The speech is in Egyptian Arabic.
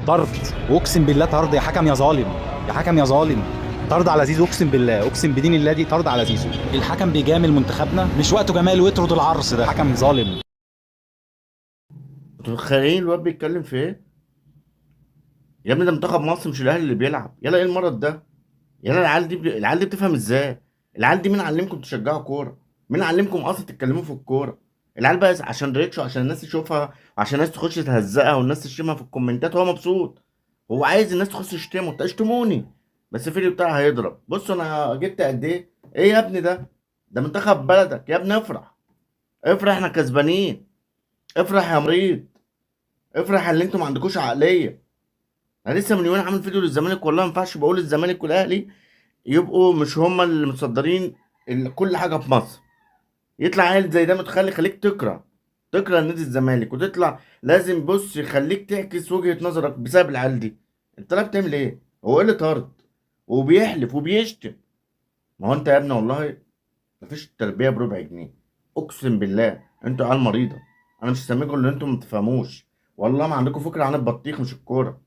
طرد، اقسم بالله طرد يا حكم يا ظالم، يا حكم يا ظالم، طرد على زيزو، اقسم بالله، اقسم بدين الله دي طرد على زيزو. الحكم بيجامل منتخبنا، مش وقته جمال ويطرد العرس ده، حكم ظالم. انتوا متخيلين الواد بيتكلم في ايه؟ يا ابني ده منتخب مصر مش الاهلي اللي بيلعب. يلا ايه المرض ده؟ يلا العيال دي بتفهم ازاي؟ العيال دي مين علمكم تشجعوا كوره؟ مين علمكم اصلا تتكلموا في الكوره؟ العيال بقى عشان reach وعشان الناس تشوفها وعشان الناس تخش تهزقها والناس تشتمها في الكومنتات، هو مبسوط، هو عايز الناس تخش تشتمه. انت اشتموني بس الفيديو بتاعي هيضرب. بصوا انا جبت قد ايه؟ ايه يا ابني ده؟ ده منتخب بلدك يا ابني، افرح افرح، احنا كسبانين، افرح يا مريض، افرح اللي انتوا ما عندكوش عقليه. انا لسه من يومين عامل فيديو للزمالك، والله ما ينفعش بقول الزمالك والاهلي يبقوا مش هما اللي متصدرين كل حاجه في مصر. يطلع عيل زي ده متخلي خليك تكره نادي الزمالك، وتطلع لازم بص يخليك تعكس وجهة نظرك بسبب العيال دي. انت لا بتعمل ايه؟ هو ايه اللي طرد وبيحلف وبيشتم؟ ما هو انت يا ابني والله مفيش تربيه بربع جنيه، اقسم بالله انتوا عيال مريضه. انا مش هسميكم اللي انتوا ما بتفهموش، والله ما عندكم فكره عن البطيخ مش الكوره.